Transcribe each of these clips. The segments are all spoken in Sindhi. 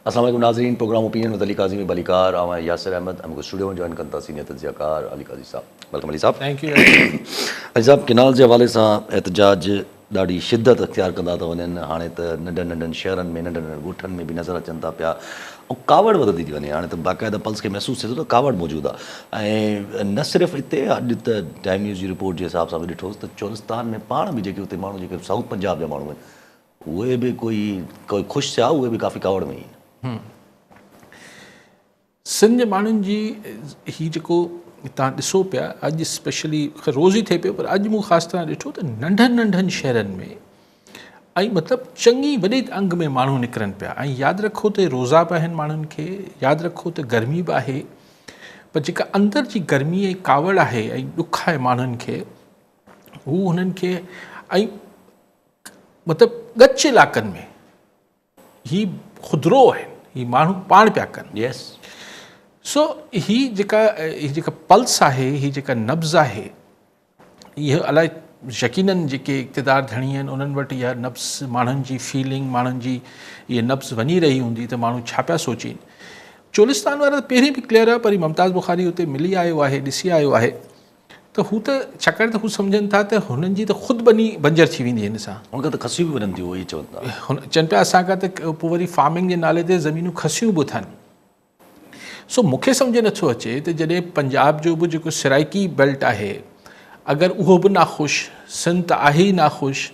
السلام عليڪم ناظرين programme opinion with Ali Qazi ۾ ڀليڪار آئون آهيان ياسر احمد ۽ مون کي اسٽوڊيو ۾ جوائن ڪن ٿا سينيئر تجزيه ڪار علي قاضي صاحب welcome Ali صاحب thank you Ali صاحب ڪينال جي حوالي سان احتجاج ڏاڍي شدت اختيار ڪندا ٿا وڃن هاڻي ته ننڍن ننڍن شهرن ۾ ننڍن ننڍن ڳوٺن ۾ به نظر اچن ٿا پيا ۽ ڪاوڙ وڌندي ٿي وڃي هاڻي ته باقاعده پلس کي محسوس ٿئي ٿو ته ڪاوڙ موجود آهي ۽ نه صرف اتي اڄ ته ٽائيم نيوز جي رپورٽ جي حساب سان به ڏٺوس ته چولستان ۾ پاڻ به جيڪي اتي ماڻهو جيڪي سائوٿ پنجاب جا ماڻهو آهن اهي به ڪوئي ڪوئي خوش ٿيا اهي به ڪافي ڪاوڙ ۾ آهن. سنڌ جي ماڻهن جي هي جيڪو تان ڏسو پيا اڄ اسپيشلي روز ئي ٿئي پيو پر اڄ مون خاص طرح ڏٺو ته ننڍن ننڍن شهرن ۾ ۽ مطلب چڱي وڏي انگ ۾ ماڻهو نڪرن پيا ۽ ياد رکو ته روزا به آهن ماڻهن کي ياد رکو ته گرمي به آهي پر جيڪا اندر جي گرمي ۽ ڪاوڙ آهي ۽ ڏک آهي ماڻهن کي هو هنن کي ۽ مطلب ڳچ علائقن ۾ هي خودرو آهن هي ماڻهو پاڻ پيا ڪن يس سو هي جيڪا هي جيڪا پلس آهي هي جيڪا نبض آهي اهو الائي يقينن جيڪي اقتدار ڌڻي آهن انهن وٽ اها نبض ماڻهن جي فيلنگ ماڻهن جي اها نبض وڃي رهي هوندي ته ماڻهو ڇا پيا سوچين چولستان وارا ته پهرين به ڪليئر آهي پر ممتاز بخاري اتي ملي آيو آهي ڏسي آيو آهي ته هو ته ڇاڪاڻ ته هو سمجهن ٿا ته هنن جي ته خود ٻني بنجر ٿي ويندي هن سان. هن کان ته کسيون به وڃن ٿيون اهي چون ٿا. هن چون پيا اسان کان ته پوء وري فارمنگ جي نالي تي زمينون کسيون به اٿن. سو مون کي سمجهه نٿو اچي ته جڏهن پنجاب جو به جيڪو سرائيڪي بيلٽ آهي اگر اهو به ناخوش، سنڌ ته آهي ئي ناخوش،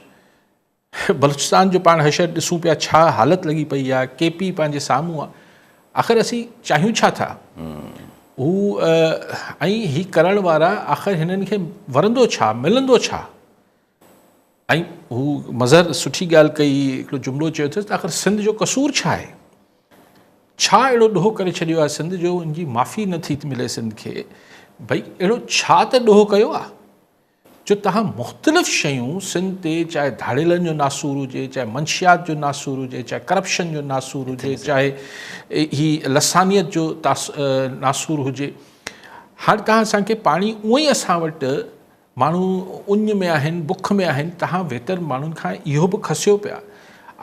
بلوچستان جو پاڻ حشر ڏسون پيا ڇا حالت لڳي پئي آ، ڪي پي پنهنجي سامهون آ، آخر اسين چاهيون ڇا ٿا؟ هو ۽ هي ڪرڻ وارا آخر هنن کي ورندو ڇا، ملندو ڇا؟ ۽ هو مظهر سٺي ڳالهه ڪئي، هڪڙو جملو چيو اٿس ته آخر سنڌ جو قصور ڇا آهي؟ ڇا اهڙو ڏوهه ڪري ڇڏيو آهي سنڌ جو ان جي معافي نه ٿي ملي سنڌ کي؟ ڀئي اهڙو ڇا ته ڏوهه ڪيو آ؟ جو توهان مختلف شيون سنڌ تي چاهي ڌاڙيلن جو ناسور هجي، چاهي منشيات جو ناسور هجي، چاهي ڪرپشن جو ناسور هجي، چاهي هي لسانيت جو ناسور هجي، هاڻ توهان اسان کي پاڻي اونئن ئي اسان وٽ ماڻهو اڃ ۾ آهن، بک ۾ آهن، توهان ويتر ماڻهن کان اهو به کسيو پيا،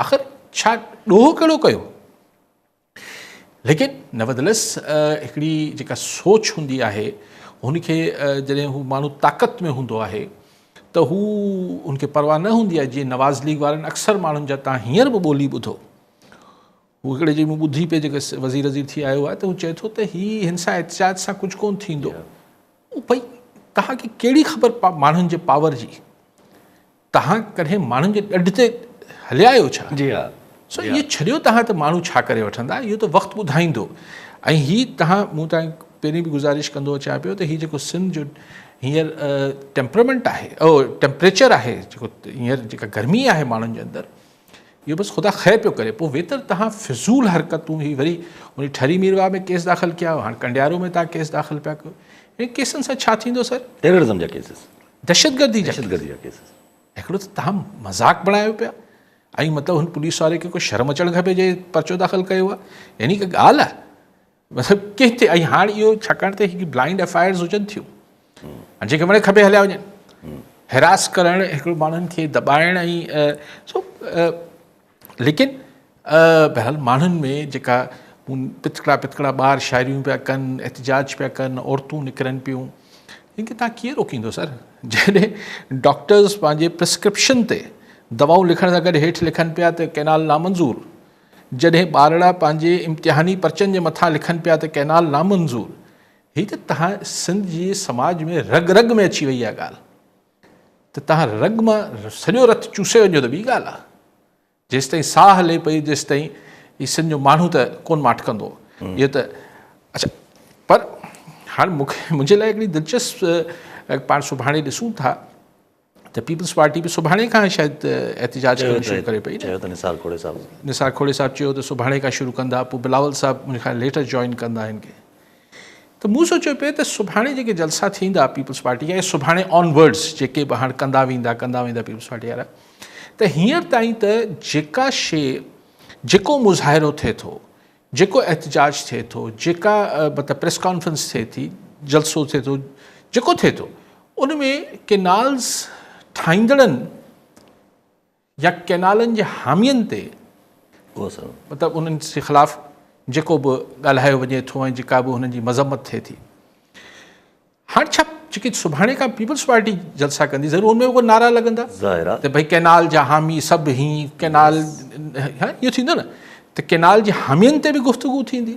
آخر ڇا ڏوهه ڪهڙو ڪيو؟ ليڪن نيوردليس هڪڙي جيڪا سوچ هوندي آهي هن کي جڏهن هو ماڻهو طاقت ۾ هوندو آهي ته هو ان کي پرواهه نه هوندي آهي جيئن نواز ليگ وارن اڪثر ماڻهن جا تان هينئر به ٻولي ٻڌو هو هڪڙي جي مون ٻڌي پئي جيڪو وزير وزير ٿي آيو آهي ته هو چئي ٿو ته هي هن سان احتجاج سان ڪجهه ڪون ٿيندو ڀئي تهان کي ڪهڙي خبر ماڻهن جي پاور جي توهان ڪڏهن ماڻهن جي ڏڍ تي هليا آهيو ڇا؟ جي ها. سو اهو ڇڏيو توهان ته ماڻهو ڇا ڪري وٺندا اهو ته وقت ٻڌائيندو ۽ هي توهان مون توهان پهرين به گذارش ڪندو اچان پيو ته هي جيڪو سنڌ جو هينئر ٽيمپرامينٽ آهي او ٽيمپريچر آهي جيڪو هينئر جيڪا گرمي آهي ماڻهن جي اندر اهو بس خدا خير پيو ڪري پوء ويتر توهان فضول حرڪتون هي وري ان ٺري ميرواهه ۾ ڪيس داخل ڪيا هاڻ ڪنڊيارو ۾ توهان ڪيس داخل پيا ڪيو هن ڪيسن سان ڇا ٿيندو سر؟ ٽيررزم جا ڪيسز دهشتگردي جا دهشتگردي جا ڪيسز هڪڙو ته تهان مذاق بڻايو پيا ۽ مطلب هن پوليس واري کي ڪو شرم اچڻ کپي جي پرچو داخل ڪيو آهي يعني ڪا ڳالهه آهي مطلب ڪنهن تي ۽ هاڻ اهو ڇاڪاڻ ته هڪ بلائنڊ ايف I آرز هجن ٿيون جيڪي وڻي کپي هليا وڃن هراس ڪرڻ هڪڙو ماڻهن کي دٻائڻ ۽ سو ليڪن بهرحال ماڻهن ۾ جيڪا پتڪڙا پتڪڙا ٻار شاعريون پيا ڪن، احتجاج پيا ڪن، عورتون نڪرن پيون، ان کي تهان ڪيئن روڪيندو سر؟ جڏهن ڊاڪٽرز پنهنجي پرسڪرپشن تي دوائون لکڻ سان گڏ هيٺ لکن پيا ته ڪئنال نامنظور، جڏهن ٻارڙا پنهنجي امتحاني پرچن جي مٿان لکن پيا ته ڪئنال نامنظور، هي ته تهان سنڌ جي سماج ۾ رڳ رڳ ۾ اچي وئي آهي ڳالهه. ته توهان رڳ مان سڄو رت چوسي وڃو ته ٻي ڳالهه آهي. جيستائين ساهه هلي پئي تيستائين هي سنڌ جو ماڻهو ته ڪونه ماٺ ڪندو. اهو ته اڇا پر هاڻ مون کي منهنجي لاء هڪڙي دلچسپ پاڻ سڀاڻي ڏسون ٿا ته پيپلز پارٽي به سڀاڻي کان شايد احتجاج ڪرڻ شروع ڪري پئي. چيو ته نثار کوڙي صاحب. نثار کوڙي صاحب چيو ته سڀاڻي کان شروع ڪندا پوء بلاول صاحب منهنجي خيال ليٽر جوائن ڪندا هن کي. ته مون سوچيو پئي ته سڀاڻي جيڪي جلسا ٿيندا پيپلز پارٽي جا يا سڀاڻي آن ورڊز جيڪي به هاڻ ڪندا ويندا ڪندا ويندا پيپلز پارٽي وارا ته هينئر تائين ته جيڪا شي جيڪو مظاهرو ٿئي ٿو جيڪو احتجاج ٿئي ٿو جيڪا مطلب پريس ڪانفرنس ٿئي ٿي جلسو ٿئي ٿو جيڪو ٿئي ٿو ان ۾ ڪينالز ٺاهيندڙن يا ڪئنالن جي حامين تي مطلب انهن جي خلاف جيڪو به ڳالهايو وڃي ٿو ۽ جيڪا به هنن جي مذمت ٿئي ٿي. هاڻ ڇا جيڪي سڀاڻي کان پيپلز پارٽي جلسا ڪندي ضرور ان ۾ به ڪو نعرا لڳندا ظاهر ته ڀئي ڪينال جا حامي سڀ هي ڪينال اهو ٿيندو نه ته ڪينال جي حامين تي به گفتگو ٿيندي.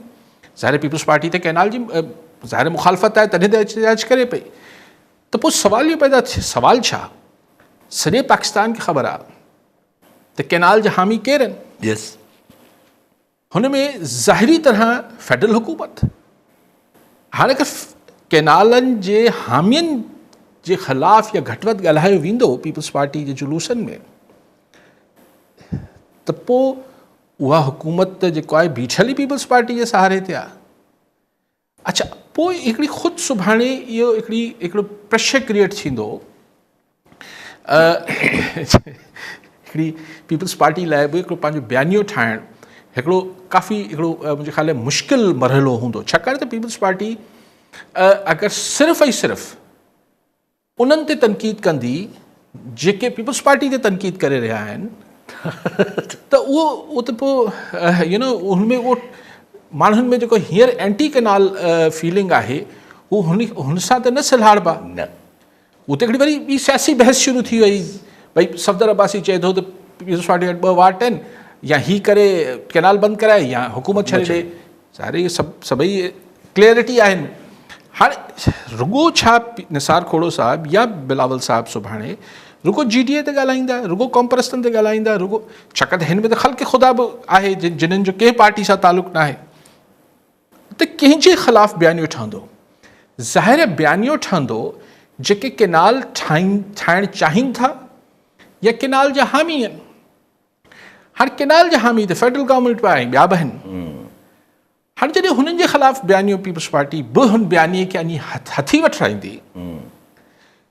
ظاهر پيپلز پارٽي ته ڪينال جي ظاهر مخالفت آهي تڏهن ته احتجاج ڪري پئي ته پوء سوال اهو پيدا ٿئي سوال ڇا سڄي پاڪستان کي خبر آهي ته ڪينال جا حامي ڪير آهن. يس. هن ۾ ظاهري طرح فيڊرل حڪومت هاڻي اگر ڪينالن جي حامين جي خلاف يا گهٽ وڌ ڳالهايو ويندو پيپلز پارٽي جي جلوسن ۾ ته پوء اها حڪومت ته جيڪو آهي بيٺل ئي پيپلز پارٽي جي سهاري تي آهي. اڇا پوء هڪڙي خود سڀاڻي اهو هڪڙي هڪڙو پريشر ڪريئيٽ ٿيندو هڪڙي پيپلز پارٽي لاء به هڪڙو پنهنجو بيانيو ٺاهڻ هڪڙو ڪافي هڪڙو منهنجي خيال ۾ مشڪل مرحلو هوندو ڇاڪاڻ ته پيپلز پارٽي اگر صرف ۽ صرف انهن تي تنقيد ڪندي جيڪي پيپلز پارٽي تي تنقيد ڪري رهيا آهن ته اهو اهو ته پوء يو نو ان ۾ اهو ماڻهن ۾ جيڪو هينئر اينٽي ڪينال فيلنگ آهي هو هن هن سان ته نه سلهاڙبا نه اتي هڪڙي وري ٻي سياسي بحث شروع ٿي وئي ڀئي صفدر عباسي چئي ٿو ته پيپلز پارٽي وٽ ٻه واٽ آهن يا هي ڪري ڪينال بند ڪرائي يا حڪومت ڇڏي ڏي ظاهر اهي سڀ سڀئي ڪليئرٽي آهن هاڻي رڳو ڇا نثار کوڙو صاحب يا بلاول صاحب سڀاڻي رڳو جي ڊي اي تي ڳالهائيندا رڳو قوم پرستن تي ڳالهائيندا رڳو ڇاڪاڻ ته هن ۾ ته خلق خدا به آهي جنھن جو ڪنهن پارٽي سان تعلق ناهي ته ڪنهن جي خلاف بيانيو ٺهندو ظاهر بيانيو ٺهندو جيڪي ڪينال ٺاهين ٺاهڻ چاهين ٿا يا ڪينال جا حامي آهن هاڻ ڪينال جا حامي ته فيڊرل گورنمينٽ به آهي ٻيا به آهن. هاڻ جڏهن هنن جي خلاف بيانيو پيپلز پارٽي به هن بيانيي کي اڃي هٿي وٺرائيندي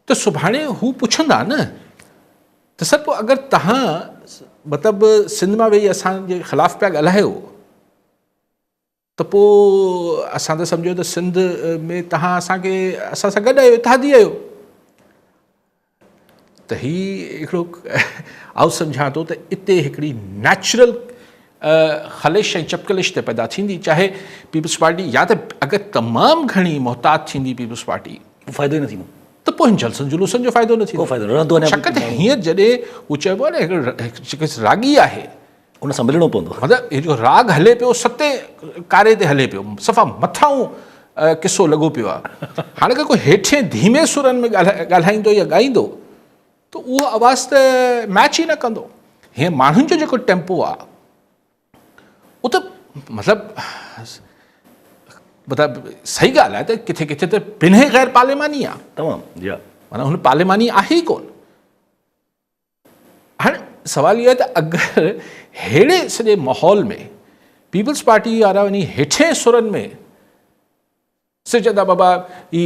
ته سڀاڻي هو پڇندا نه ته سر پوء اگر تهان مطلب سنڌ مان ويهي اسان جي خلاف پيا ڳالهايو ته پوء اسان ته سمجهيو ته سنڌ ۾ توهان اسان کي اسان سان گڏ آهيو اتحادي آهيو ته هي هڪڙو آئون سمجهان ٿو ته اتي هڪڙي نيچرل خلش ۽ چپڪلش ته پيدا ٿيندي چاهي پيپلز پارٽي يا ته اگر تمام گهڻي محتاط ٿيندي پيپلز پارٽي فائدو ئي نه ٿيندو ته پوء هن جلسن جلوسن جو فائدو نه ٿيندو ڪو فائدو نه رهندو ڇاڪاڻ ته هينئر جڏهن هو چئبو آهي نه هڪڙو راڳي آهي ان سان ملڻو پوندو. مطلب هي جو راڳ هلي پيو ستين ڪاري تي هلي پيو صفا مٿانهون قصو لڳو پيو آهي. هاڻي اگر ڪو هيٺين ڌيمي سرن ۾ ڳالهائيندو يا ڳائيندو ته اهو آواز ته ميچ ئي نه ڪندو. هينئر ماڻهن جو جيڪو ٽيمپو آهي اهو ته مطلب مطلب صحيح ڳالهه آهي ته ڪٿي ڪٿي ته بنهه غير پارلياماني آهي. تمام جي ها. معنيٰ هن پارلياماني آهي ئي ڪونه. هاڻي سوال اهو آهي ته اگر ههڙي سڄي ماحول ۾ پيپلز پارٽي وارا وڃي هيٺين سرن ۾ سر چوندا بابا هي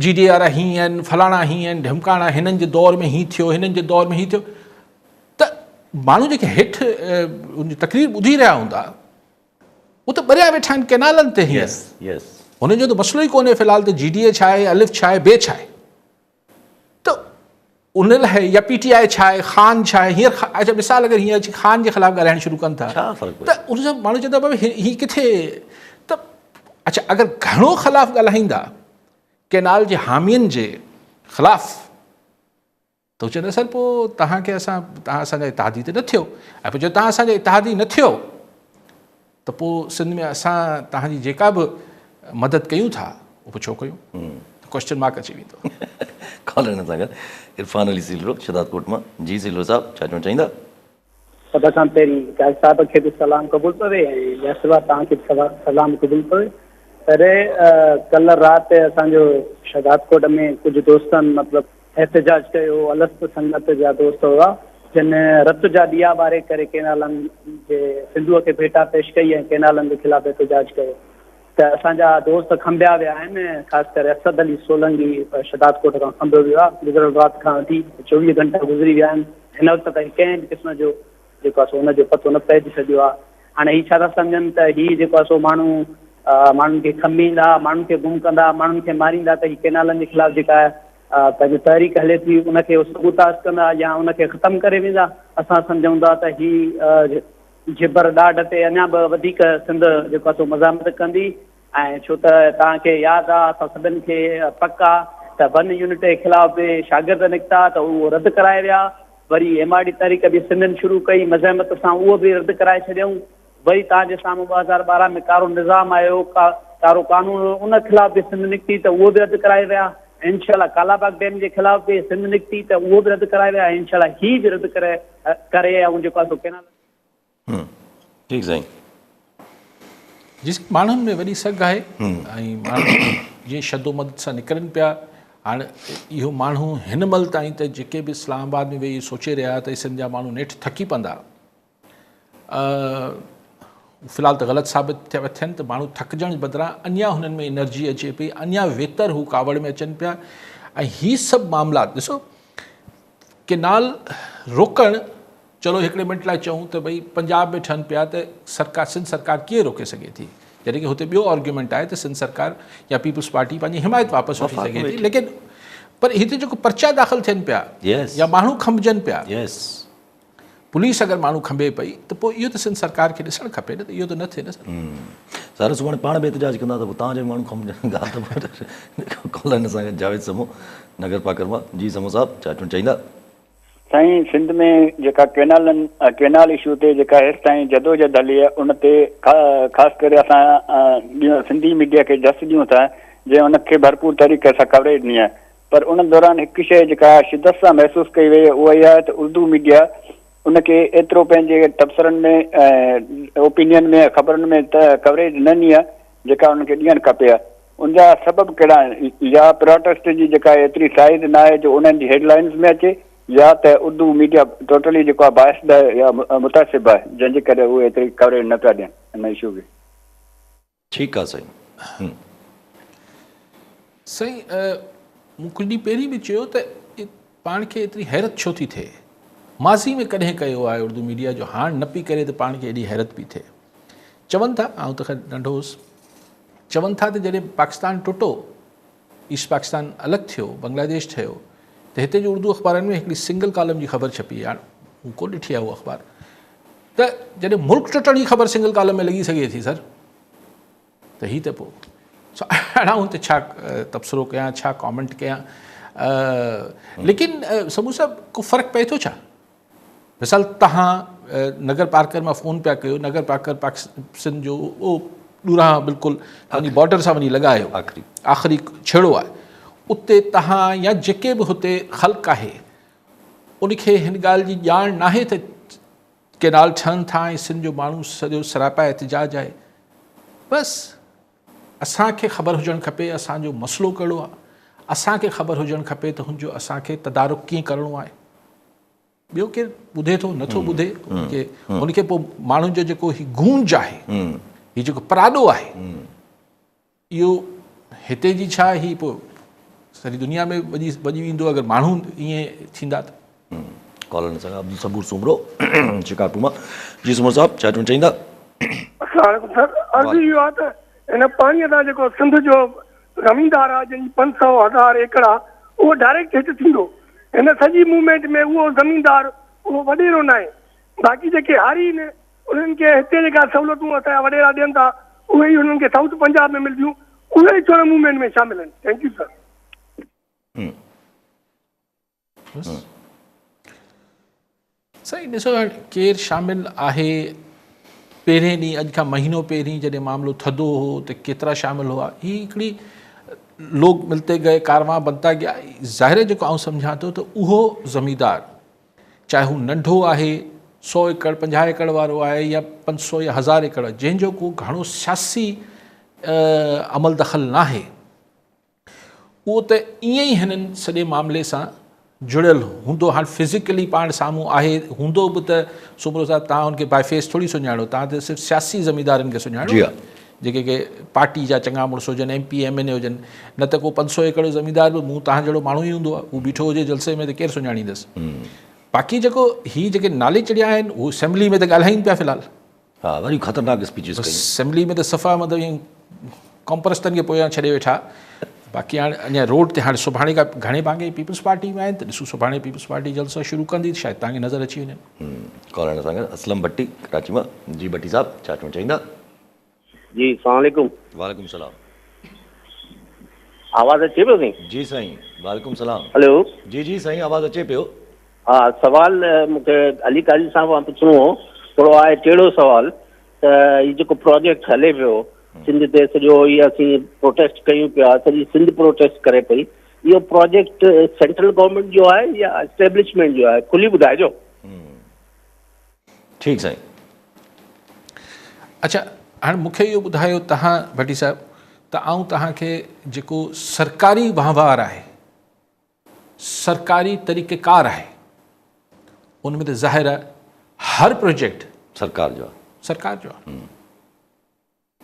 جي ڊي وارا هي آهن فلاڻا هي آهن ڍمڪاڻا هنن جي دور ۾ هي ٿيو هنن جي دور ۾ هي ٿيو ته ماڻهو جيڪي هيٺ ان جي تقرير ٻڌي رهيا هوندا هو ته ٻريا ويٺا آهن ڪينالن تي هينئر هنن جو ته مسئلو ئي ڪونهي في الحال ته جي ڊي اي ڇا آهي الف ڇا آهي بي ڇا آهي ته ان لاء يا پي ٽي آء ڇا آهي خان ڇا آهي هينئر اچا مثال اگر هينئر اچي خان جي خلاف ڳالهائڻ شروع ڪن ٿا ته ان سان ماڻهو چوندا بابا هي ڪٿي ته اچا اگر گهڻو خلاف ڳالهائيندا ڪينال جي حامين جي خلاف ته چوندا سر پوء توهان کي اسان توهان اسان جا اتحادي ته نه ٿيو ۽ پوء جو توهان اسان جا اتحادي نه ٿيو ته پوء سنڌ ۾ اسان توهان جي جيڪا به مدد ڪيون ٿا اهو پوء ڇو ڪيون؟ ته ڪوئسچن مارڪ اچي ويندو. ڪالر سان گڏ عرفان علي سيلرو شهدادڪوٽ مان جي سيلرو صاحب ڇا چوڻ چاهيندا؟ سڀ کان پهرين قائد صاحب کي به سلام قبول پوي ۽ ياسر صاحب توهان کي به سلام قبول پوي. سر ڪلهه رات اسان جو شهدادڪوٽ ۾ ڪجهه دوستن مطلب احتجاج ڪيو، الست سنگت جا دوست هئا، جن رت جا ڏيئا ٻاري ڪري ڪينالن جي سنڌوء کي ڀيٽا پيش ڪئي ۽ ڪينالن جي خلاف احتجاج ڪيو ته اسان جا دوست کنڀيا ويا آهن، خاص ڪري اسد علي سولنگي شھدادڪوٽ کان کنڀيو ويو آهي، گذريل رات کان وٺي 24 گهنٽا گذري ويا آهن، هن وقت تائين ڪنهن به قسم جو جيڪو آهي سو ان جو پتو نه پئجي سگهيو آهي. هاڻي هي ڇا ٿا سمجهن ته هي جيڪو آهي سو ماڻهو ماڻهن کي کنڀيندا، ماڻهن کي گم ڪندا، ماڻهن کي ماريندا ته هي ڪينالن جي خلاف جيڪا پنهنجي تحريڪ هلي ٿي ان کي سبوتاز ڪندا يا ان کي ختم ڪري ويندا. اسان سمجهون ٿا ته هي جبر ڏاڍ تي اڃا به وڌيڪ سنڌ جيڪو آهي سو مزاحمت ڪندي ۽ ڇو ته توهان کي ياد آ اسان سڀن کي پڪ آ ته ون يونٽ جي خلاف به شاگرد نڪتا ته اهو رد ڪرائي ويا وري ايم آر ڊي تحريڪ به سنڌين شروع ڪئي مزاحمت سان اهو به رد ڪرائي ڇڏيائون وري توهان جي سامهون 2012 ۾ ڪارو نظام آيو ڪارو قانون ان خلاف به سنڌ نڪتي ته اهو به رد ڪرائي ويا انشاء الله ڪالاباغ ڊيم جي خلاف به سنڌ نڪتي ته اهو به رد ڪرائي ويا انشاء الله هي به رد ڪري ڪري ۽ جيڪو آهي سو ڪينال ٺيڪ سائين. جي سائين ماڻهن ۾ وڏي سگهه آهي ۽ ماڻهو جيئن شدومد سان نڪرن پيا هاڻ اهو ماڻهو هن مهل تائين ته جيڪي به اسلام آباد ۾ ويهي سوچي رهيا ته سنڌ جا ماڻهو نيٺ ٿڪي پوندا في الحال ته غلط ثابت ٿيا ٿين ته ماڻهو ٿڪجڻ بدران اڃا هنن ۾ انرجي اچي پئي اڃا ويتر هو ڪاوڙ ۾ اچن پيا ۽ هي سڀ معاملا ڏسو ڪينال روڪڻ چلو هڪڙي منٽ لاء چئون ته ڀئي پنجاب ۾ ٺهن پيا ته سرڪار سنڌ سرڪار ڪيئن روڪي سگهي ٿي جڏهن ڪه هتي ٻيو آرگيومينٽ آهي ته سنڌ سرڪار يا پيپلز پارٽي پنهنجي حمايت واپس وٺي سگهي ٿي ليڪن پر هتي جيڪو پرچا داخل ٿين پيا يا ماڻهو کنڀجن پيا پوليس اگر ماڻهو کنڀي پئي ته پوء اهو ته سنڌ سرڪار کي ڏسڻ کپي نه ته اهو ته نه ٿئي نه سر. سر سڀاڻي پاڻ به احتجاج ڪندا ته پوء توهان جا به ماڻهو کنڀجن ڳالهه ته پوء ڪالر سان جاويد سمو نگر پاڪر مان جي سمو صاحب ڇا چوڻ چاهيندا. سائين سنڌ ۾ جيڪا ڪينالن ڪينال اشو تي جيڪا هيستائين جدوجھد هلي آهي ان تي خاص ڪري اسان سنڌي ميڊيا کي جس ڏيون ٿا جنهن ان کي ڀرپور طريقي سان ڪوريج ڏني آهي پر ان دوران هڪ شيء جيڪا شدت سان محسوس ڪئي وئي اها اها آهي ته اردو ميڊيا ان کي ايترو پنهنجي تبصرن ۾ ۽ اوپينين ۾ خبرن ۾ ته ڪوريج نه ڏني آهي جيڪا انهن کي ڏيڻ کپي ها ان جا سبب ڪهڙا آهن يا پراٽسٽ جي جيڪا ايتري سائيز نه آهي جو انهن جي هيڊ لائنز ۾ اچي يا ته اردو ميڊيا ٽوٽلي جيڪو آهي بائسڊ آهي يا متعصب آهي جنهن جي ڪري اهي ايتري ڪوريج نه پيا ڏين ان اشو کي. ٺيڪ آ سائين. سائين مون ڪجهه ڏينهن پهرين به چيو ته پاڻ کي ايتري حيرت ڇو ٿي ٿئي؟ ماضي ۾ ڪڏهن ڪيو آهي اردو ميڊيا جو هاڻ نه پئي ڪري ته پاڻ کي ايڏي حيرت پئي ٿئي. چون ٿا، آئون ته خير ننڍو هوس، چون ٿا ته جڏهن پاڪستان ٽٽو، ايسٽ پاڪستان الڳ ٿيو، بنگلاديش ٺهيو ته هتي جي اردو اخبارن ۾ هڪڙي سنگل ڪالم جي خبر ڇپي، هاڻ مون ڪونه ڏٺي آهي اها اخبار، ته جڏهن ملڪ ٽٽڻ جي خبر سنگل ڪالم ۾ لڳي سگهي ٿي سر ته هي ته پوء هاڻ آئون ته ڇا تبصرو ڪيان ڇا ڪامينٽ ڪيان ليڪن سمو صاحب ڪو فرق پئي ٿو ڇا مثال تهان نگر پارڪر مان فون پيا ڪيو نگر پارڪر پاڪستان جو اهو ڏوران بلڪل وڃي بارڊر سان وڃي لڳايو آخري آخري ڇيڙو آهي اتي تهان يا جيڪي به هتي خلق آهي ان کي هن ڳالهه جي ڄاڻ ناهي ته ڪينال ٺهن ٿا ۽ سنڌ جو ماڻهو سڄو سراپا احتجاج آهي. بس اسان کي خبر هجڻ کپي اسان جو مسئلو ڪهڙو آهي، اسان کي خبر هجڻ کپي ته هن جو اسان کي تدارڪ ڪيئن ڪرڻو آهي. ٻيو ڪير ٻڌي ٿو نٿو ٻڌي ان کي ان کي پوء ماڻهن جو جيڪو هي گونج آهي هي جيڪو پراڏو آهي اهو هتي جي ڇا هي پوء سڄي دنيا ۾ وڄي وڄي ويندو اگر ماڻهو ائين ٿيندا ته. ڪالر سان عبدالصبور سومرو شڪارپور مان جي سومرو صاحب ڇا چوڻ چاهيندا. السلام عليڪم سر عرض اهو آهي ته هن پاڻي تان جيڪو سنڌ جو زميندار آهي جنهن جي 500 هزار ايڪڙ آهي اهو ڊائريڪٽ هٽ ٿيندو هن سڄي موومينٽ ۾ اهو زميندار اهو وڏيرو ناهي باقي جيڪي هاري آهن انهن کي هتي جيڪا سهولتون اسان جا وڏيرا ڏين ٿا اهي ئي انهن کي سائوٿ پنجاب ۾ ملنديون اهي ئي ڇو نه موومينٽ ۾ شامل آهن thank you sir. سائين ڏسو هاڻ ڪير شامل آهي پهرين ڏينهن اڄ کان مهينو پهرين جڏهن معاملو ٿڌو هو ته ڪيترا شامل هئا هي هڪڙي لوگ ملتي گئي ڪاروان بنتا گيا ظاهر جيڪو آئون سمجهان ٿو ته اهو زميندار چاهي هو ننڍو آهي، سو ايڪڙ، 50 ايڪڙ وارو آهي يا 500 يا هزار ايڪڙ، جنهن جو ڪو گهڻو سياسي عمل دخل ناهي، اهو ته ائين ئي هنن سڄي معاملي سان جڙيل هوندو. هاڻ فزيڪلي پاڻ سامهون آهي هوندو به ته سومرو صاحب توهان هن کي باء فيس ٿوري سڃاڻو، توهان ته صرف سياسي زميندارن کي سڃاڻو. جيڪي ڪي پارٽي جا چڱا مڙس هجن، ايم پي ايم اين اي هجن، نه ته ڪو 500 ايڪڙ جو زميندار به مون توهان جهڙو ماڻهو ئي هوندو آهي، هو بيٺو هجي جلسي ۾ ته ڪير سڃاڻيندس. باقي جيڪو هي جيڪي نالي چڙهيا آهن هو اسيمبلي ۾ ته ڳالهائين پيا في الحال. ها وري خطرناڪ اسپيچز ڪيون. اسيمبلي ۾ ته صفا مطلب ائين قومپرستن کي پويان ڇڏي ويٺا. باقي هاڻي اڃا روڊ تي هاڻي سڀاڻي کان گهڻي ڀاڱي پيپلز پارٽي ۾ آهن ته ڏسون سڀاڻي پيپلز پارٽي جلسا شروع ڪندي ته شايد توهان کي نظر اچي وڃن. ڪالر سان گڏ اسلم ڀٽي ڪراچي مان جي ڀٽي صاحب ڇا چوڻ چاهيندا. جي السلام عليڪم. وعليڪم السلام. آواز اچي پيو سائين. جي سائين وعليڪم السلام. هلو. جي جي سائين آواز اچي پيو. ها سوال مون کي علي قاضي صاحب کان پڇڻو هو ٿورو آهي ٽيڙو سوال ته هي جيڪو پراجيڪٽ هلي پيو سنڌ تي سڄو هي اسين پروٽيسٽ ڪيون پيا سڄي سنڌ پروٽيسٽ ڪري پئي اهو پراجيڪٽ سينٽرل گورنمينٽ جو آهي يا اسٽيبلشمينٽ جو آهي کلي ٻڌائجو. ٺيڪ سائين. اڇا هاڻي مون کي اهو ٻڌايو تهان ڀٽي صاحب ته آئون تهان کي جيڪو سرڪاري وهنوار آهي سرڪاري طريقه ڪار آهي ان ۾ ته ظاهر آهي هر پروجيڪٽ سرڪار جو آهي سرڪار جو آهي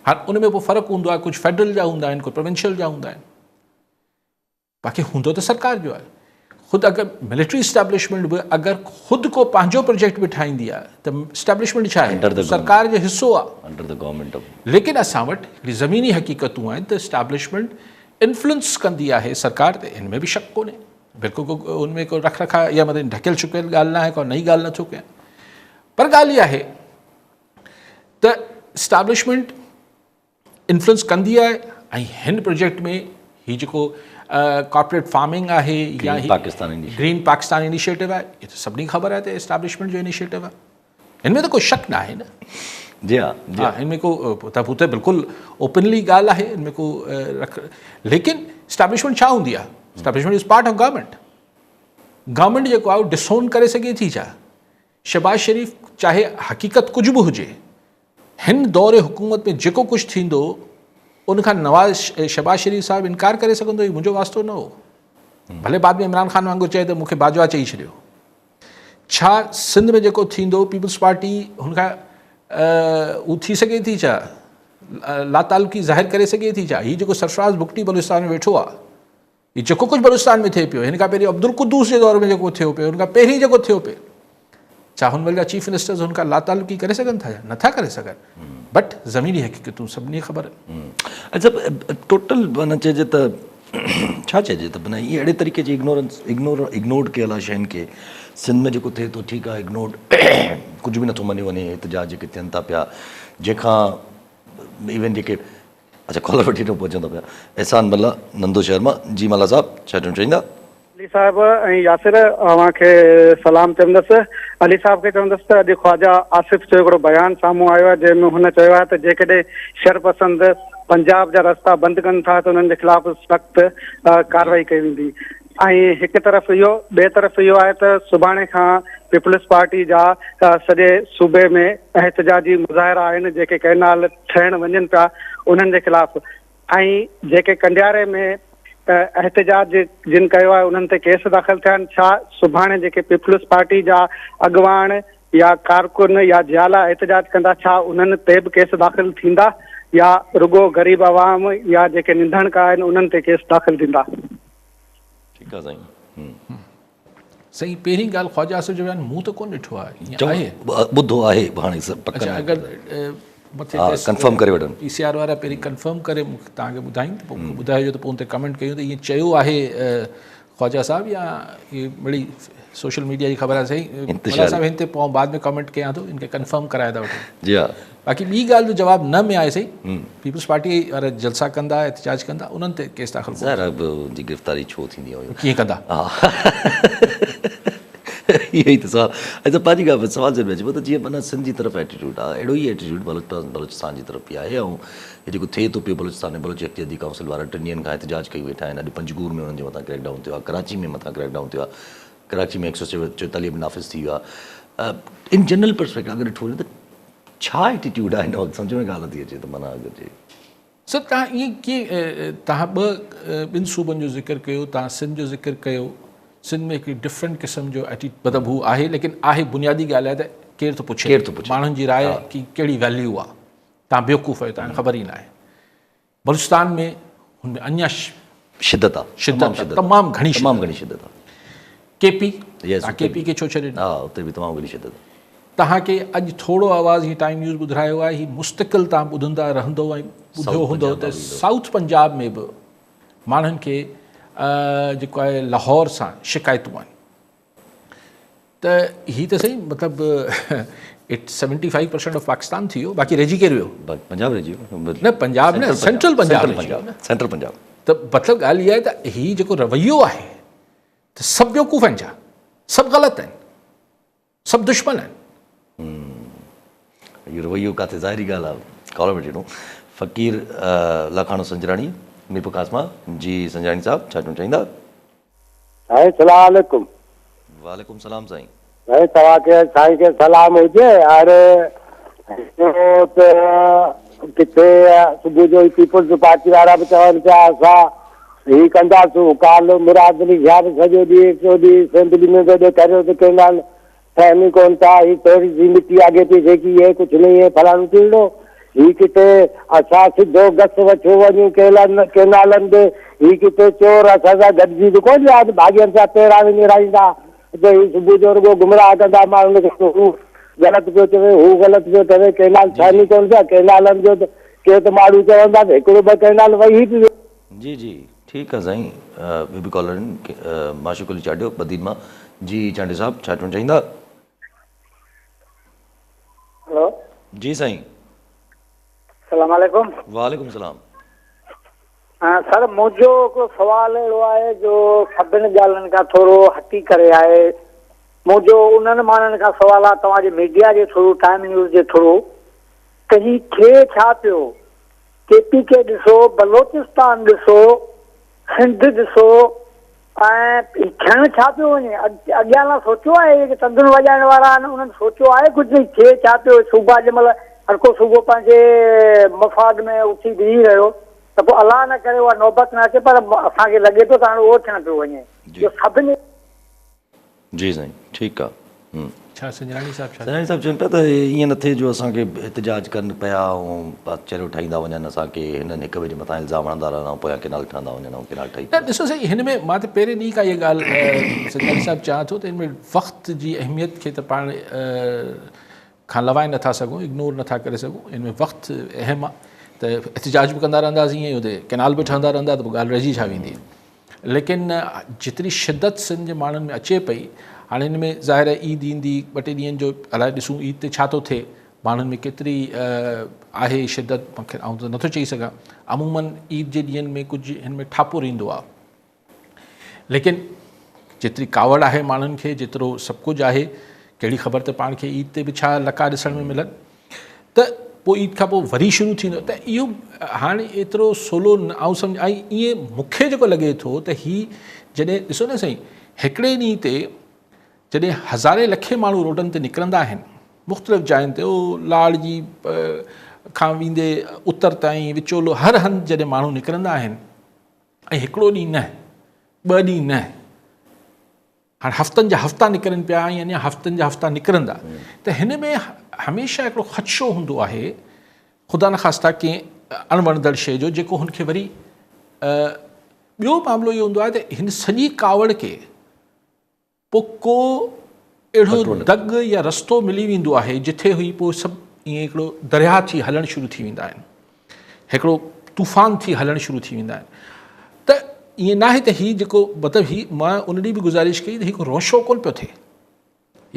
هاڻ ان ۾ پوء فرق هوندو آهي ڪجهه فيڊرل جا هوندا آهن ڪجهه پروونشل جا هوندا آهن باقي هوندو ته سرڪار جو آهي خود اگر ملٽري اسٽيبلشمينٽ به اگر خود کو پنهنجو پروجيڪٽ به ٺاهيندي آهي ته اسٽيبلشمينٽ ڇا آهي سرڪار جو حصو آهي انڊر the government ليڪن اسان وٽ هڪڙي زميني حقيقتون آهن ته اسٽيبلشمينٽ انفلوئنس ڪندي آهي سرڪار تي ان ۾ به شڪ ڪونهي بلڪل ڪو ان ۾ ڪو رک رکا يا مطلب ڍڪيل ڇڪيل ڳالهه نه آهي ڪو نئين ڳالهه نٿو ڪيان پر ڳالهه اها آهي ته اسٽيبلشمينٽ انفلوئنس ڪندي آهي ۽ هن پروجيڪٽ ۾ هي جيڪو ڪارپوريٽ فارمنگ آهي يا گرين پاڪستان انيشيٽو آهي هي ته سڀني خبر آهي ته اسٽيبلشمينٽ جو انيشيٽو آهي هن ۾ ته ڪو شڪ نه آهي نه جي ها جي ها هن ۾ ڪو ته هو ته بلڪل اوپنلي ڳالهه آهي هن ۾ ڪو رک ليڪن اسٽيبلشمينٽ ڇا هوندي آهي establishment is part of government government جيڪو آهي ڊسون ڪري سگهي ٿي ڇا شهباز شريف چاهي حقيقت ڪجهه به هجي هن دور حڪومت ۾ جيڪو ڪجهه ٿيندو ان کان نواز شهباز شريف صاحب انڪار ڪري سگهندو هي منهنجو واسطو نه هو ڀلي بعد ۾ عمران خان وانگر چئي ته مون کي باجوا چئي ڇڏيو ڇا سنڌ ۾ جيڪو ٿيندو پيپلز پارٽي هن کان هو ٿي سگهي ٿي ڇا لاتعلقي ظاهر ڪري سگهي ٿي ڇا هي جيڪو سرفراز بگٽي بلوچستان ۾ ويٺو آهي هي جيڪو ڪجهه بلوچستان ۾ ٿئي پيو، هن کان پهرين عبدالقدوس جي دور ۾ جيڪو ٿيو پيو، هن کان پهرين جيڪو ٿيو پئي، ڇا هن مهل جا چيف منسٽرز هن کان لاتعلقي ڪري سگهن ٿا ڇا؟ نٿا ڪري سگهن. بٽ زميني حقيقتون سڀني کي خبر آهن. اڇا ٽوٽل معنيٰ چئجي ته ڇا چئجي ته معنيٰ هي اهڙي طريقي جي اگنورنس اگنور اگنورڊ ڪيل آهي شين کي سنڌ ۾ جيڪو ٿئي ٿو ٺيڪ آهي اگنورڊ ڪجهه به نٿو مڃيو وڃي احتجاج جيڪي ٿين ٿا پيا جنهن کان ايون جيڪي اچا ڪالر وٺي اچون پهچون ٿا پيا احسان ملا نندو شهر مان جي ملا صاحب ڇا چوڻ چاهيندا. علي صاحب ۽ ياسر اوهان کي سلام چوندس علي صاحب کي چوندس ته اڄ خواجه آصف جو هڪڙو بيان سامهون آيو آهي جنهن ۾ هن چيو آهي ته جيڪڏهن شرپسند پنجاب جا رستا بند ڪن ٿا ته انهن جي خلاف سخت ڪارروائي ڪئي ويندي ۽ هڪ طرف اهو ٻئي طرف اهو آهي ته سڀاڻي کان پيپلز پارٽي جا سڄي صوبي ۾ احتجاجي مظاهرا آهن جيڪي ڪئنال ٺهڻ وڃن پيا انهن جي خلاف ۽ جيڪي ڪنڊياري ۾ احتجاج جن ڪيو آهي انهن تي ڪيس داخل ٿيا آهن ڇا سڀاڻي جيڪي پيپلز پارٽي جا اڳواڻ يا ڪارڪن يا جيالا احتجاج ڪندا ڇا انهن تي به ڪيس داخل ٿيندا يا رڳو غريب عوام يا جيڪي ننڌڻڪا آهن انهن تي ڪيس داخل ٿيندا. ٺيڪ آ سائين. سائين پهرين ڳالهه خواجه آصف جو بيان مون ته ڪونه ڏٺو آهي ائين آهي؟ ٻڌو آهي هاڻي پڪ اڇا اگر مٿي ڪنفرم ڪري وٺن پي سي آر وارا پهرين ڪنفرم ڪري مون کي توهان کي ٻڌائين ته پوء مون کي ٻڌايو ته پوء ان تي ڪمينٽ ڪيون ته ائين چيو آهي خواجه صاحب يا هي مڙئي سوشل ميڊيا جي خبر آهي سائين ملا صاحب هن تي پوء بعد ۾ ڪمينٽ ڪيان ٿو ان کي ڪنفرم ڪرائي ٿا وٺون جي ها باقي ٻي ڳالهه جو جواب نه ۾ آهي سائين پيپلز پارٽي وارا جلسا ڪندا احتجاج ڪندا انهن تي ڪيس داخل ظاهر آهي جي گرفتاري ڇو ٿيندي آهي ڪيئن ڪندا اهو ئي ته سوال اچا پنهنجي ڳالهه سوال ذهن ۾ اچي پيو ته جيئن معنيٰ سنڌ جي طرف ايٽيٽيوڊ آهي اهڙو ئي ايٽيٽيوڊ بلوچستان جي طرف به آهي ۽ هي جيڪو ٿئي ٿو پيو بلوچستان ۾ بلوچ يڪجهتي ڪائونسل وارا ٽن ڏينهن کان احتجاج ڪئي ويٺا آهن اڄ پنجگور ۾ انهن جي مٿان ڪريڪ ڊائون ٿيو آهي ڪراچي ۾ مٿان ڪريڪ ڊائون ٿيو آهي ڪراچي ۾ هڪ سو چوئيتاليهه به نافذ ٿي ويو آهي ان جنرل پرسپيڪٽو اگر ڏٺو وڃي ته ڇا ايٽيٽيوڊ آهي هن وقت سمجهه ۾ ڳالهه نٿي اچي ته معنيٰ اگر جي سر توهان ائين ڪيئن توهان ٻه ٻن صوبن جو ذڪر ڪيو توهان سنڌ جو ذڪر ڪيو سنڌ ۾ هڪڙي ڊفرنٽ قسم جو ايٽي مطلب هو آهي ليڪن آهي بنيادي ڳالهه آهي ته ڪير ٿو پڇي ڪير ٿو پڇي ماڻهن جي راء ڪي ڪهڙي ويليو آهي توهان بيوقوف آهيو توهان کي خبر ئي ناهي بلوچستان ۾ هن ۾ اڃا شدت آ شدت تمام گهڻي تمام گهڻي شدت آ ڪي پي ڪي پي کي ڇو ڇڏي ها اتي به تمام گهڻي شدت آ توهان کي اڄ ٿورو آواز هي ٽائيم نيوز ٻڌرايو آهي هي مستقل توهان ٻڌندا رهندو ۽ ٻڌيو هوندو ته سائوٿ پنجاب ۾ به ماڻهن کي جيڪو آهي لاهور سان شڪايتون آهن ته هي ته سائين مطلب it 75% of Pakistan ٿي ويو باقي رهجي ڪير ويو؟ پنجاب رهجي ويو نه پنجاب نه سينٽرل پنجاب سينٽرل پنجاب ته مطلب ڳالهه اها آهي ته هي جيڪو رويو آهي ته سڀ بيوقوف آهن ڇا؟ سڀ غلط آهن سڀ دشمن آهن. اهو رويو ڪاٿي ظاهري ڳالهه آهي ڪالر وٺي وٺون فقير لاکاڻو سنجراڻي ميرپورخاص مان جي سنجراڻي صاحب ڇا چوڻ چاهيندا. سائين سلام عليڪم. وعليڪم سلام سائين. سائين توهان کي سائين کي سلام هجي هاڻي اهو ته ڪٿي صبح جو ئي پيپلز پارٽي وارا به چون پيا اسان هي ڪنداسون ڪالهه مراد علي شاهه به سڄو ڏينهن ٽيون ڏينهن اسيمبلي ۾ به ڏيکاريو ته ڪئنال ٺهن ئي ڪونه ٿا هي ٿوري سي مٽي آگي پيڇي ڪي هي ڪجهه نهين هي فلاڻو ٽيڙو هي ڪٿي اسان سڌو گس وٺيو وڃون ڪيلن ڪينالن ڏي هي ڪٿي چور اسان سان گڏجي ته ڪونه ويا آهن ڀاڳين سان پيرا وڃرائيندا ته هي صبح جو رڳو گمراهه ڪندا ماڻهن کي ته هو غلط پيو چوي هو غلط پيو چوي ڪينال ٺهن ئي ڪونه پيا ڪينالن جو ته ڪي ته ماڻهو چون ٿا ته هڪڙو ٻه ڪينال وهي به ويو. جي جي ٺيڪ آ سائين ٻيو به ڪالر آهن معشوق علي چانڊيو بدين مان جي چانڊيو صاحب ڇا چوڻ چاهيندا. هلو. جي سائين. سلام عليڪم. وعليڪم سلام. سر منهنجو هڪڙو سوال اهڙو آهي جو سڀن ڳالهين کان ٿورو هٽي ڪري آهي منهنجو انهن ماڻهن کان سوال آهي توهان جي ميڊيا جي ٿرو ٽائيم نيوز جي ٿرو ته هي ٿئي ڇا پيو ڪي پي ڪي ڏسو بلوچستان ڏسو سنڌ ڏسو ۽ هي ٿيڻ ڇا پيو وڃي اڳيان لاء سوچيو آهي جيڪي تندن وڄائڻ وارا آهن انهن سوچيو آهي ڪجهه ته هي ٿئي ڇا پيو صوبا جنهن مهل هر ڪو صوبو پنهنجي مفاد ۾ اٿي بيهي رهيو ته پوء الله نه ڪري اها نوبت نه اچي پر اسان کي لڳي ٿو ته هاڻي اهو ٿيڻ پيو وڃي جو سڀني جي سائين ٺيڪ آ. ڇا سنجراڻي صاحب ڇا سنجراڻي صاحب چون پيا ته ائين نه ٿئي جو اسان کي احتجاج ڪن پيا ۽ چهرو ٺاهيندا وڃن اسان کي هنن هڪ ٻئي جي مٿان الزام هڻندا رهن ۽ پويان ڪينال ٺهندا وڃن ۽ ڪينال ٺهي نه ڏسو سائين هن ۾ مان ته پهرين ڏينهن کان اها ڳالهه سنجراڻي صاحب چوان ٿو ته هن ۾ وقت جي اهميت کي ته پاڻ کان لوائي نٿا سگهون اگنور نٿا ڪري سگهون ان ۾ وقت اهم آ ته احتجاج به ڪندا رهنداسين ائين اتي ڪينال به ٺهندا رهندا ته پوء ڳالهه رهجي ڇا ويندي ليڪن جيتري شدت سنڌ جي ماڻهن ۾ اچي پئي هاڻي هن ۾ ظاهر آهي عيد ايندي ٻه ٽي ڏينهن جو الائي ڏسون عيد تي ڇا ٿو ٿئي ماڻهن ۾ ڪيتري آهي شدت مونکي آئون ته نٿو چئي سگهان عمومن عيد جي ڏينهن ۾ ڪجهه هن ۾ ٺاپور ايندو آهي ليڪن جيتري ڪاوڙ آهي ماڻهن کي جيترو سڀ ڪجهه آهي ڪهڙي خبر ته پاڻ کي عيد تي به ڇا لقا ڏسڻ ۾ ملن ته پوء عيد کان پوء وري شروع ٿيندو ته اهو هاڻي ايترو سولو آئون سمجھ ۽ ائين مونکي جيڪو لڳي ٿو ته هي جڏهن ڏسو نه سائين هڪڙي ڏينهن تي جڏهن هزارين لکين ماڻهو روڊن تي نڪرندا آهن مختلف جاين تي اهو لاڙ جي کان ويندي اتر تائين وچولو هر هنڌ جڏهن ماڻهو نڪرندا آهن ۽ هڪڙو ڏينهن نه، ٻه ڏينهن نه، هاڻي هفتن جا هفتا نڪرن پيا ۽ اڃا هفتن جا هفتا نڪرندا ته هن ۾ هميشه هڪڙو خدشو هوندو آهي خدا نخواسته ڪنهن اڻوڻندڙ شيء جو جيڪو هن کي وري ٻيو معاملو اهو هوندو آهي ته هن سڄي ڪاوڙ کي پوء ڪو اهڙو دڳ يا رستو ملي ويندو آهي جٿي هي پوء سڀ ائين هڪڙو درياهه ٿي هلڻ شروع ٿي ويندا آهن هڪڙو طوفان ٿي هلڻ شروع ٿي ويندا آهن ته ائين ناهي ته هي جيڪو مطلب هي مان ان ڏينهن به گذارش ڪئي ته هي ڪو روشو ڪونه پيو ٿئي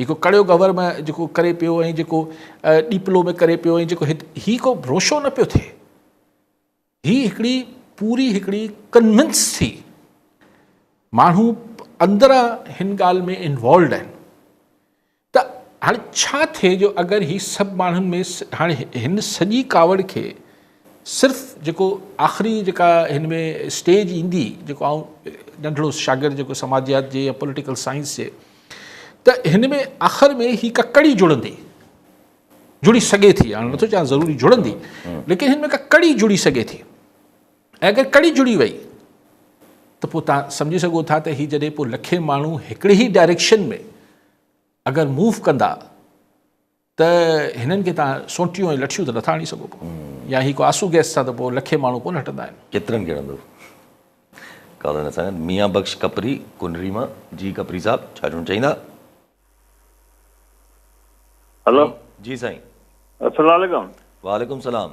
هي ڪو ڪڙيو گور ۾ جيڪو ڪري پيو ۽ جيڪو ڏيپلو ۾ ڪري پيو ۽ جيڪو هي ڪو روشو نه پيو ٿئي هي هڪڙي پوري هڪڙي ڪنونس ٿي ماڻهو اندران هن ڳالهه ۾ انوالوڊ آهن ته هاڻي ڇا ٿئي جو اگر هي سڀ ماڻهن ۾ هاڻي هن سڄي ڪاوڙ کي صرف جيڪو آخري جيڪا هن ۾ اسٽيج ايندي جيڪو آئون ننڍڙو شاگرد جيڪو سماجيات جي يا پوليٽيڪل سائنس جي ته هن ۾ آخر ۾ هي ڪا ڪڙي جڙندي جڙي سگهي ٿي هاڻي نٿو چوان ضروري جڙندي ليڪن هن ۾ ڪا ڪڙي جڙي سگهي ٿي ۽ اگر ڪڙي جڙي وئي ته پوء تان سمجهي سگهو ٿا ته هي جڏهن پوء لکين ماڻهو هڪڙي ئي ڊائريڪشن ۾ اگر موو ڪندا ته هنن کي تان سونٽيون ۽ لٺيون ته نٿا هڻي سگهو پوء يا هي ڪو آسو گئس ٿا ته پوء لکين ماڻهو ڪونه هٽندا آهن. ڪيترن کي هڻندو ڪالر اسان ميان بخش ڪپري ڪنري مان جي ڪپري صاحب ڇا چوڻ چاهيندا. هلو جي سائين. السلام عليڪم. وعليڪم السلام.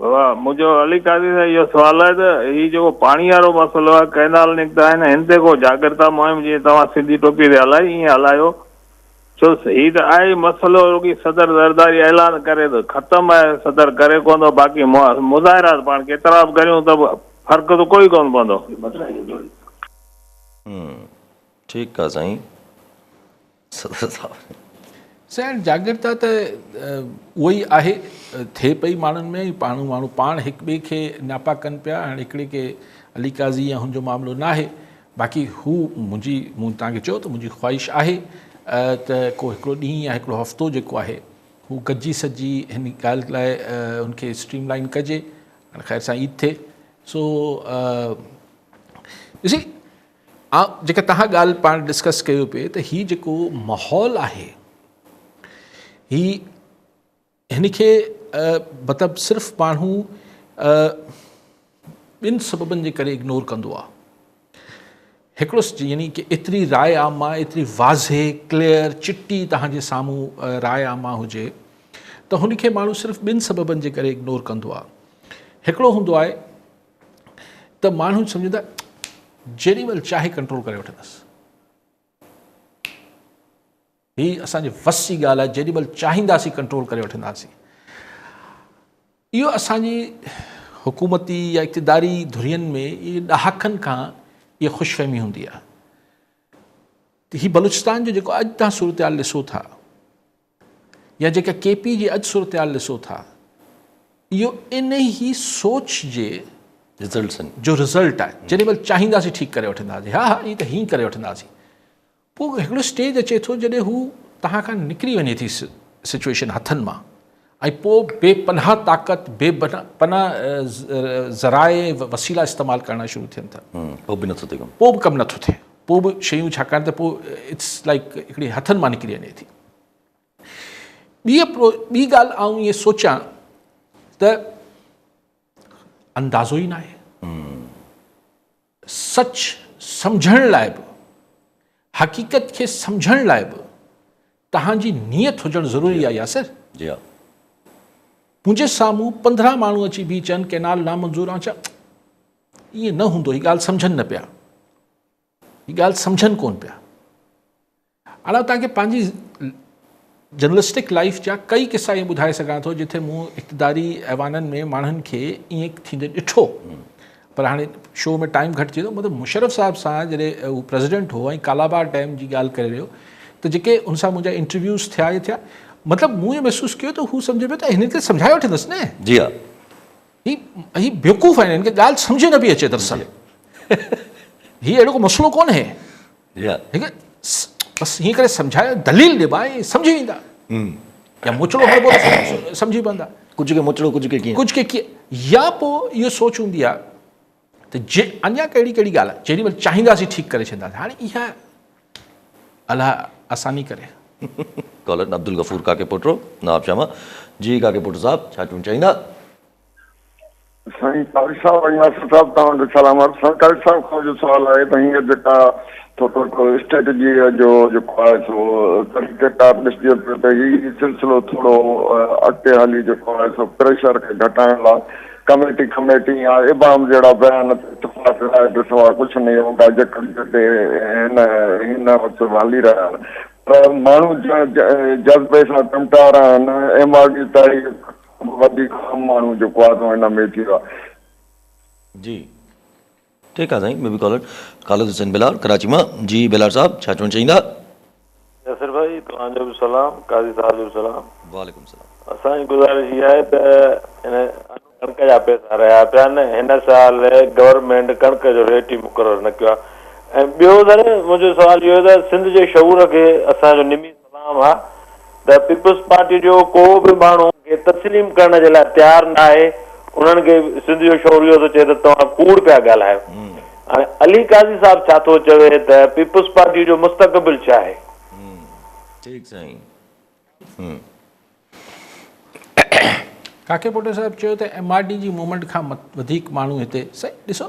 بابا منهنجو علي قاضي سان اهو سوال آهي ته هي جيڪو پاڻي وارو مسئلو آهي ڪئنال نڪتا آهن هن تي ڪو جاڳرتا مهم جيئن توهان سنڌي ٽوپي تي هلائي ائين هلايو ڇو هي ته آهي ئي مسئلو رڳي صدر زرداري اعلان ڪري ته ختم آهي صدر ڪري ڪونه ٿو باقي مظاهرا ته پاڻ ڪيترا به ڪريون ته به فرق ته ڪوئي ڪونه پوندو. ٺيڪ آ سائين صدر صاحب. سائين جاڳرتا ته اها ئي آهي ٿئي پئي ماڻهن ۾ پاڻ ماڻهو پاڻ هڪ ٻئي کي نياپا ڪن پيا هاڻي هڪڙي کي علي قاضي يا هن جو معاملو ناهي باقي هو منهنجي مون توهان کي چيو ته منهنجي خواهش آهي ته ڪو هڪڙو ڏينهن يا هڪڙو هفتو جيڪو آهي هو گڏجي سڏجي هن ڳالهه لاء هن کي اسٽريم لائن ڪجي هاڻي خير سان عيد ٿئي سو ڏسي جيڪا توهان ڳالهه پاڻ ڊسڪس ڪيو پئي ته هي جيڪو ماحول آهي هي هن کي مطلب صرف ماڻهو ٻن سببن جي ڪري اگنور ڪندو آهي هڪڙو يعني ڪي ايتري راء عامه ايتري واضح ڪليئر چٽي توهان جي سامهون راء عامه هجي ته هن کي ماڻهو صرف ٻن سببن جي ڪري اگنور ڪندو آهي هڪڙو هوندو آهي ته ماڻهو سمجهندا جيڏي مهل چاهي ڪنٽرول ڪري وٺندس هي اسان جي وس جي ڳالهه آهي جيڏي مهل چاهينداسين ڪنٽرول ڪري وٺنداسين اهو اسان جي حڪومتي يا اقتداري ڌرين ۾ اهي ڏهاڪن کان اها خوش فهمي هوندي آهي ته هي بلوچستان جو جيڪو اڄ تان صورتحال ڏسو ٿا يا جيڪا ڪي پي جي اڄ صورتحال ڏسو ٿا اهو انهي سوچ جي رزلٽس جو رزلٽ آهي جيڏي مهل چاهينداسين ٺيڪ ڪري وٺنداسين ها ها هي ته هين ڪري وٺنداسين پوء هڪڙو اسٽيج اچي ٿو جڏهن هو توهان کان نڪري وڃي ٿي سچويشن هٿن مان ۽ پوء بي پناهه طاقت بي پناهه ذرائع وسيلا استعمال ڪرڻا شروع ٿين ٿا پوء به نٿو ٿئي ڪم پوء به ڪم نٿو ٿئي پوء به شيون ڇاڪاڻ ته پوء it's like هڪڙي هٿن مان نڪري وڃي ٿي ٻي ٻي ڳالهه آئون ائين سوچيان ته اندازو ئي ناهي سچ سمجهڻ لاء به حقيقت کي سمجهڻ لاء به توهان جي نيت هجڻ ضروري آهي ياسر. جي ها. منهنجي سامهون 15 ماڻهو اچي بيهي چون ڪينال نامنظور آهي چوان ائين نه هوندو هي ڳالهه سمجهن نه پيا هي ڳالهه سمجهن ڪون پيا. هاڻي آئون توهان کي پنهنجي جرنلسٽڪ لائيف جا ڪئي قصا ائين ٻڌائي سگهان ٿو جتي مون اقتداري ايوانن ۾ ماڻهن کي ائين ٿيندي ڏٺو پر هاڻي شو ۾ ٽائيم گهٽ ٿي ويو مطلب مشرف صاحب سان جڏهن هو پريزيڊنٽ هو ۽ ڪالاباغ ڊيم جي ڳالهه ڪري رهيو ته جيڪي ان سان منهنجا انٽرويوز ٿيا اهي ٿيا مطلب مون اهو محسوس ڪيو ته هو سمجهي پيو ته هن کي سمجهائي وٺندس نه جي ها هي هي بيوقوف آهن هن کي ڳالهه سمجهه نه پئي اچي دراصل هي اهڙو ڪو مسئلو ڪونهي بس هيئن ڪري سمجهايو دليل ڏبا ۽ سمجهي ويندا يا موچڙو هڻبو ته سمجهي پوندا ڪجهه کي موچڙو ڪجهه کي ڪيئن ڪجهه کي ڪيئن يا پوء اهو سوچ هوندي آهي ته جي اڃا ڪهڙي ڪهڙي ڳالهه آهي جيڏي مهل چاهينداسين ٺيڪ ڪري ڇڏينداسين هاڻي اها الله آساني ڪري. ڪالر عبدالغفور ڪاڪي پوٽو نواب شاهه مان جي ڪاڪي پوٽو صاحب ڇا چوڻ چاهيندا. سائين قاضي صاحب ۽ ناصر صاحب توهان کي سلام عرض سائين قاضي صاحب کان منهنجو سوال آهي ته هينئر جيڪا ٿورو هڪڙو اسٽريٽجي جو جيڪو آهي سو طريقه ڪار ڏسجي پيو ته هي سلسلو ٿورو اڳتي هلي جيڪو آهي سو پريشر کي گهٽائڻ لاء ڪميٽي ڪميٽي يا ابهام جهڙا بيان تي اتفاق راء به سوا ڪجهه نه هوندا جيڪي جيڪي هن هن وقت هلي رهيا آهن پر ماڻهو جذبي سان ٽمٽار آهن ايم آر ڊي تحريڪ وڌيڪ عام ماڻهو جيڪو آهي سو هن ۾ ٿي ويو آهي. جي ٺيڪ آ سائين ٻيو به ڪالر خالد حسين بلار ڪراچي مان جي بلار صاحب ڇا چوڻ چاهيندا. ياسر ڀائي توهان جو به سلام قاضي صاحب جو به سلام. وعليڪم سلام. اسان جي گذارش اها آهي ته هن ڪڻڪ جا پئسا رهيا پيا آهن هن سال گورنمينٽ ڪڻڪ جو ريٽ ئي مقرر نه ڪيو آهي ۽ ٻيو سر منهنجو سوال اهو آهي ته سنڌ جي شعور کي اسان جو نمي سلام آ ته پيپلز پارٽي جو ڪو به ماڻهو کي تسليم ڪرڻ جي لاء تيار نه آهي انهن کي سنڌ جو شعور اهو ٿو چئي ته توهان ڪوڙ پيا ڳالهايو هاڻي علي قاضي صاحب ڇا ٿو چوي ته پيپلز پارٽي جو مستقبل ڇا آهي. ٺيڪ سائين. ڪاڪي پوٽي صاحب چيو ته ايم آر ڊي جي موومينٽ کان وڌيڪ ماڻهو هتي سائين ڏسو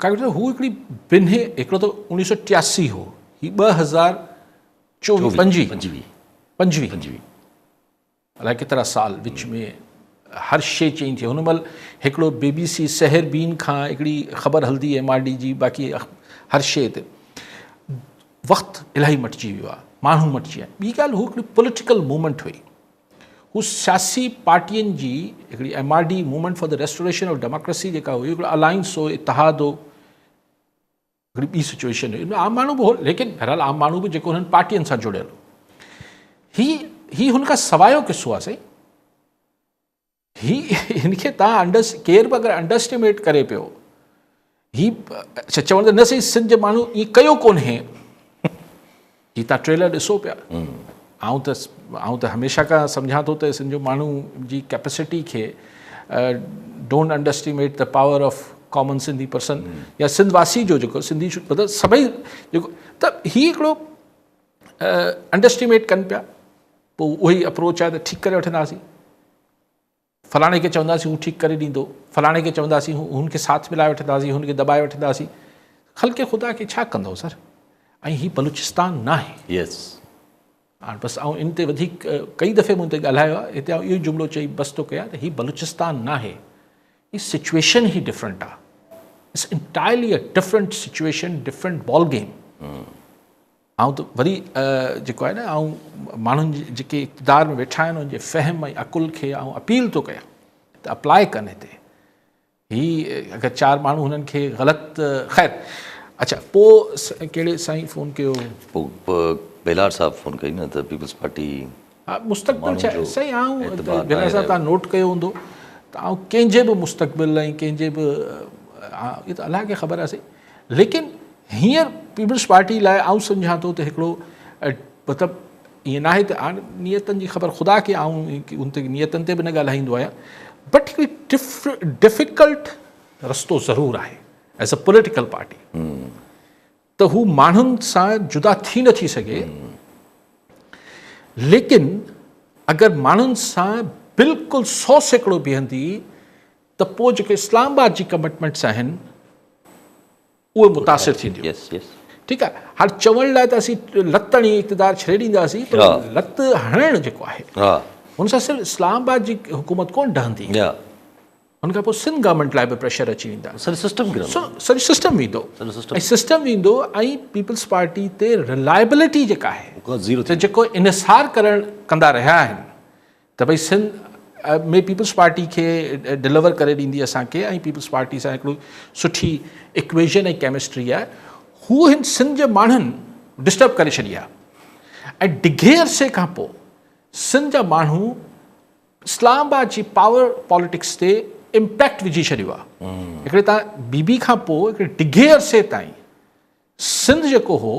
ڪاڪي پوٽي هو هڪڙي بنهه هڪڙو ته 1983 هو هي 2024 25 25 الائي ڪيترا سال وچ ۾ هر شيء چينج ٿي هن مهل هڪڙو بي بي سي سحر بين کان هڪڙي خبر هلندي ايم آر ڊي جي باقي هر شيء تي وقت الاهي مٽجي ويو آهي ماڻهو مٽجي ويا آهن ٻي ڳالهه هو هڪڙي پوليٽيڪل موومينٽ هئي هو سياسي پارٽين جي هڪڙي M R D movement for the restoration of democracy جيڪا هئي هڪڙو الائنس هو اتحاد هو هڪڙي ٻي سچويشن هئي ان ۾ عام ماڻهو به هو ليڪن بهرحال عام ماڻهو به جيڪو هنن پارٽين سان جڙيل هو هي هي هن کان سوايو قصو آهي سائين هي هن کي تان انڊر ڪير به اگر انڊر اسٽيميٽ ڪري پيو هي اڇا چون ته نه سهي سنڌ جي ماڻهو ائين ڪيو ڪونهي هي تان ٽريلر ڏسو پيا آئون ته آئون ته هميشه کان سمجهان ٿو ته سنڌ جو ماڻهو جي ڪيپيسٽي کي don't underestimate the power of common Sindhi person يا سنڌ واسي جو جيڪو سنڌي مطلب سڀئي جيڪو ته هي هڪڙو انڊر اسٽيميٽ ڪن پيا پوء اهو ئي اپروچ آهي ته ٺيڪ ڪري وٺنداسين فلاڻي کي چونداسين هو ٺيڪ ڪري ڏيندو فلاڻي کي چونداسين هو هن کي ساٿ ملائي وٺنداسين هن کي دٻائي وٺنداسين خلق خدا کي ڇا ڪندو سر ۽ هي بلوچستان ناهي يس هاڻ بس آئون ان تي وڌيڪ ڪئي دفعي مون تي ڳالهايو آهي هتي آئون اهو جملو چئي بس ٿو ڪيان ته هي بلوچستان ناهي هي سچويشن هي ڊفرنٽ آهي it's entirely a different situation different ball game آئون ته وري جيڪو آهي نه آئون ماڻهن جيڪي اقتدار ۾ ويٺا آهن انهن جي فهم ۽ عقل کي آئون اپيل ٿو ڪيان ته اپلاء ڪن هتي هي اگر چار ماڻهو هنن کي غلط خير اڇا پوء ڪهڙي سائين فون ڪيو؟ پوء بيلار صاحب فون ڪئي نه ته پيپلز پارٽي ها مستقبل ڇا سائين آئون بيلار صاحب تان نوٽ ڪيو هوندو ته آئون ڪنهن جي به مستقبل ۽ ڪنهن جي به اهو ته الله کي خبر آهي سائين ليڪن هينئر پيپلز پارٽي لاء آئون سمجهان ٿو ته هڪڙو مطلب ائين ناهي ته هاڻ نيتن جي خبر خدا کي آئون ان تي نيتن تي به نه ڳالهائيندو آهيان بٽ هڪڙي ڊفيڪلٽ رستو ضرور آهي ايز اي پوليٽيڪل پارٽي ته هو ماڻهن سان جدا ٿي نٿي سگهي ليڪن اگر ماڻهن سان بلڪل 100% بيهندي ته پوء جيڪي اسلام آباد جي ڪمٽمينٽس آهن اهي متاثر ٿينديون. ٺيڪ آهي هاڻ چوڻ لاء ته اسين لت هڻي اقتدار ڇڏي ڏينداسين پر لت هڻڻ جيڪو آهي ان سان صرف اسلام آباد جي حڪومت ڪونه ڊهندي ان کان پوء سنڌ گورنمينٽ لاء به پريشر اچي ويندا سڄو سسٽم ڪرندو سڄو سسٽم ويندو ۽ سسٽم ويندو ۽ پيپلز پارٽي تي رلائبلٽي جيڪا آهي ته جيڪو انحصار ڪرڻ ڪندا رهيا آهن ته ڀئي سنڌ ۾ پيپلز پارٽي کي ڊليور ڪري ڏيندي اسان کي ۽ پيپلز پارٽي سان هڪڙو سٺي اڪويشن ۽ ڪيمسٽري آهي هو هن سنڌ جي ماڻهن ڊسٽرب ڪري ڇڏي آهي ۽ ڊگهي عرصي کان پوء سنڌ جا ماڻهو اسلام آباد جي پاور پاليٽڪس تي امپيڪٽ وجهي ڇڏيو آهي هڪڙي تان بي بي کان پوء هڪڙي ڊگهي عرصي تائين سنڌ جيڪو هو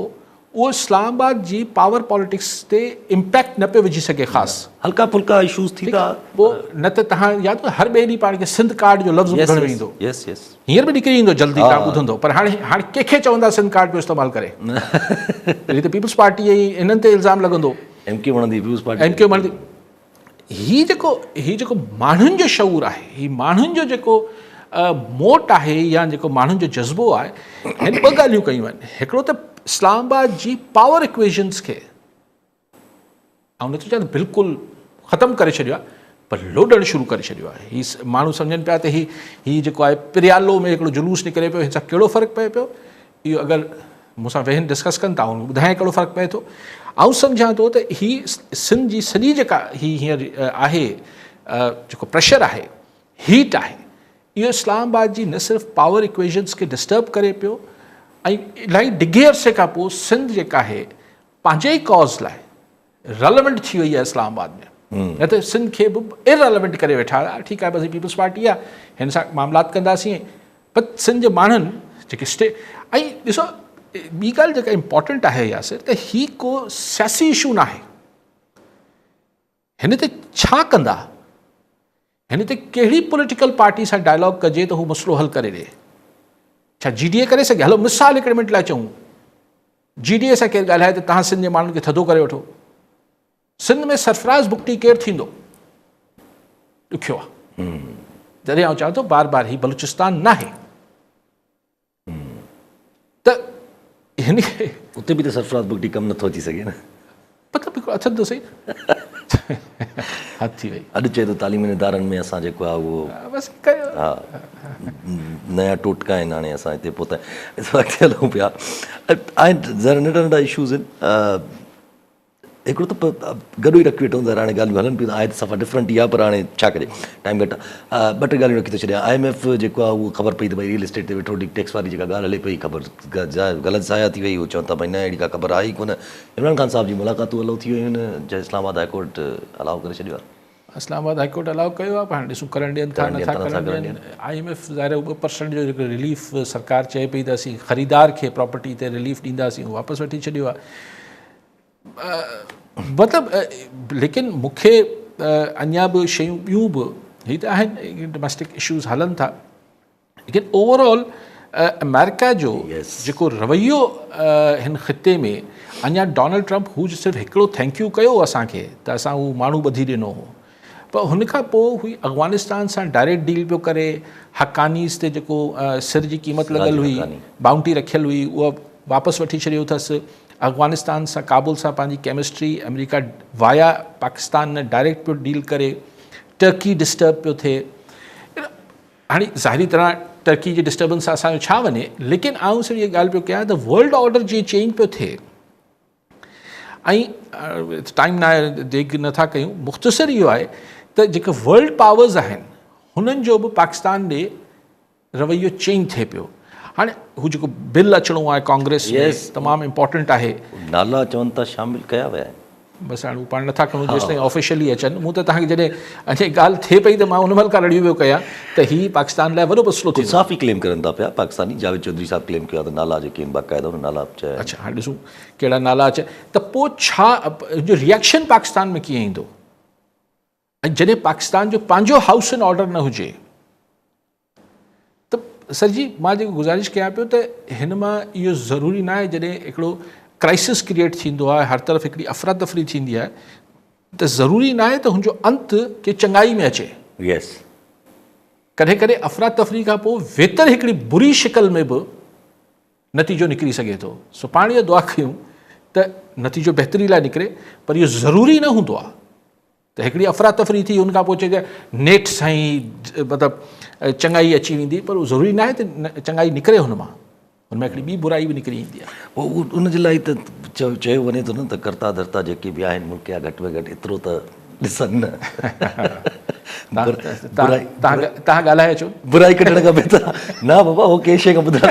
اهو اسلام آباد جي پاور پاليٽڪس تي امپيڪٽ نه پيو وجهي سگهي خاص هلڪا ڦلڪا اشوز ٿي ٿا پوء نه ته تهان ياد هر ٻئي ڏينهن پاڻ کي سنڌ ڪارڊ جو لفظ ٻڌڻ ۾ ايندو يس يس هينئر به نڪري ايندو جلدي تهان ٻڌندو پر هاڻي هاڻي ڪنهن کي چوندا سنڌ ڪارڊ پيو استعمال ڪري هي ته پيپلز پارٽي ۽ انهن تي الزام لڳندو ايم ڪيو وڻندي پيپلز پارٽي ايم ڪيو وڻندي هي جيڪو هي جيڪو ماڻهن جو شعور آهي هي ماڻهن جو جيڪو موٽ آهي يا جيڪو ماڻهن جو جذبو آهي هن ٻه ڳالهيون ڪيون آهن هڪڙو ته اسلام آباد جي پاور اڪويشنز کي آئون نٿو چوان بلڪل ختم ڪري ڇڏيو آهي پر لوڏڻ شروع ڪري ڇڏيو آهي هي ماڻهو سمجهن پيا ته هي هي جيڪو آهي پريالو ۾ هڪڙو جلوس نڪري پيو هن سان ڪهڙو فرق پئي پيو اهو اگر مون سان ويهن ڊسڪس ڪن ته آئون ٻڌايان ڪهڙو فرق پئي ٿو. آئون سمجهان ٿو ته هي سنڌ جي سڄي جيڪا هي هينئر آهي جيڪو پريشر آهي هيٽ آهي اهو اسلام آباد جي نه صرف پاور اڪويشنز کي ڊسٽرب ڪري پيو ۽ الاهي ڊگهي عرصي کان پوء سنڌ جيڪا آهي پنهنجي ئي ڪاز لاء رليونٽ ٿي وئي آهي اسلام آباد ۾ نه ته سنڌ کي به اررليونٽ ڪري ويٺا هئا ٺيڪ آهي بس هي پيپلز پارٽي آهي هن سان معاملات ڪنداسين پر سنڌ جي ماڻهن جيڪي اسٽي ۽ ڏسو ٻي ڳالهه جيڪا امپورٽنٽ آهي ياسر ته هي ڪو سياسي اشو نه آهي هن تي ڇا ڪندا هن تي ڪهڙي پوليٽيڪل پارٽي سان ڊائلاگ ڪجي ته هو مسئلو حل ڪري ڏي ڇا جي ڊي اي ڪري سگهي هلو مثال هڪڙي منٽ لاء چئون جي ڊي اي سان ڪير ڳالهائي ته توهان سنڌ جي ماڻهن کي ٿڌو ڪري وٺو. سنڌ ۾ سرفراز بگٽي ڪير ٿيندو؟ ڏکيو آهي. جڏهن آئون چوان ٿو بار بار هي بلوچستان ناهي ته هن کي اتي به ته سرفراز بگٽي ڪم نٿو اچي سگهي نه. مطلب هڪڙو اٿن ته سهي. حد ٿي وئي. اڄ چئي ٿو تعليمي ادارن ۾ اسان جيڪو آهي اهو بس ڪيو. ها نيا ٽوٽڪا آهن هاڻي اسان هتي پهتا آهيون اڳتي هلون پيا آهن ذرا ننڍا ننڍا اشوز آهن هڪڙو ته گڏو ئي رکي ويٺو ذرا هاڻي ڳالهيون هلن پيون آهي ته صفا ڊفرنٽ ئي آهي پر هاڻي ڇا ڪجي ٽائيم گهٽ آهي ٻه ٽي ڳالهيون رکي ٿو ڇڏيان I M F جيڪو آهي اهو خبر پئي ته ڀئي ريئل اسٽيٽ تي ويٺو ٽيڪس واري جيڪا ڳالهه هلي پئي خبر غلط ضايع ٿي وئي هو چون ٿا ڀئي نه اهڙي ڪا خبر آهي ئي ڪونه عمران خان صاحب جي ملاقاتون الاء ٿي ويون آهن جنهن اسلام آباد هاء ڪورٽ الاء ڪري ڇڏيو آهي. اسلام آباد هاء ڪورٽ الاء ڪيو آهي پر هاڻي ڏسون ڪرڻ ڏين ٿا نٿا ڪرڻ ڏين. I M F ظاهر آهي 2% جو جيڪو رليف سرڪار چئي پئي ته اسين خريدار کي پراپرٽي تي رليف ڏينداسين اهو واپس وٺي ڇڏيو آهي مطلب ليڪن مون کي اڃا به شيون ٻيون به هي ته آهن ڊوميسٽڪ اشوز هلن ٿا ليڪن اوور آل آمريڪا جو جيڪو رويو هن خطي ۾ اڃا ڊونلڊ ٽرمپ هو صرف هڪڙو thank you ڪيو اسان کي ته اسان هو ماڻهو ٻڌي ڏنو هو پر هن کان پوء هو افغانستان سان ڊائريڪٽ ڊيل پيو ڪري حقانيز تي جيڪو سر جي قيمت لڳل هئي بائونٽي رکيل هئي اها واپس وٺي ڇڏيو اٿس افغانستان سان ڪابل سان پنهنجي ڪيمسٽري آمريڪا وايا پاڪستان نه ڊائريڪٽ پيو ڊيل ڪري ٽرڪي ڊسٽرب پيو ٿئي هاڻي ظاهري طرح ٽرڪي جي ڊسٽربنس سان اسان جو ڇا وڃي ليڪن آئون صرف اها ڳالهه پيو ڪيان ته ورلڊ آرڊر جيئن چينج پيو ٿئي ۽ ٽائيم نه آهي ڊيگهه نٿا ڪيون مختصر اهو آهي ته جيڪي ورلڊ پاورز آهن هنن جو به پاڪستان ڏي رويو چينج ٿئي پيو هاڻي هو جيڪو بل اچڻو آهي ڪانگريس ۾ تمام امپورٽنٽ آهي نالا چون ٿا شامل ڪيا ويا آهن بس هاڻي هو پاڻ نٿا کڻون جيستائين آفيشلي اچن مون ته توهان کي جڏهن اڃا ڳالهه ٿئي پئي ته مان ان مهل کان رڙيون پيو ڪيان ته هي پاڪستان لاء وڏو مسئلو ٿيندو. صحافي ڪليم ڪرن ٿا پيا پاڪستاني جاويد چوڌري صاحب ڪليم ڪيو آهي ته نالا جيڪي آهن باقاعده ان نالا چيا آهن. اڇا هاڻي ڏسون ڪهڙا نالا اچن ته پوء ڇا ان جو ريئڪشن پاڪستان ۾ ڪيئن ايندو ۽ جڏهن پاڪستان جو پنهنجو هائوس ان آرڊر نه هجي ته سر جي مان جيڪو گذارش ڪيان پيو ته هن مان اهو ضروري نه آهي جڏهن هڪڙو ڪرائسس ڪريئيٽ ٿيندو آهي هر طرف هڪڙي افراتفري ٿيندي آهي ته ضروري نه آهي ته هن جو انت ڪي چڱائي ۾ اچي. يس. ڪڏهن ڪڏهن افراتفري کان پوء ويتر هڪڙي بري شڪل ۾ به نتيجو نڪري سگهي ٿو سو پاڻ اها دعا ڪيون ته نتيجو بهتري لاء نڪري پر اهو ضروري نه هوندو آهي ته هڪڙي افراتفري ٿي ان کان پوء چئجي نيٺ سائين مطلب چڱائي اچي ويندي پر اهو ضروري ناهي ته چڱائي نڪري هن مان هن مان هڪڙي ٻي برائي به نڪري ايندي آهي. پوء ان جي لاء ته چيو وڃي ٿو نه ته ڪرتا ڌرتا جيڪي به آهن ملڪ جا گهٽ ۾ گهٽ ايترو ته ڏسن نه. تهان ڳالهائي اچو. برائي ڪڍڻ کان بهتر نه بابا هو ڪنهن شيء کان ٻڌڻ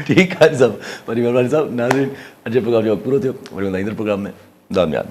ٺيڪ آهي صاحب وڏي مهرباني صاحب ناظرين اڄ جو پروگرام جو وقت پورو ٿيو وري ملندا ايندڙ پروگرام ۾ دنيواد.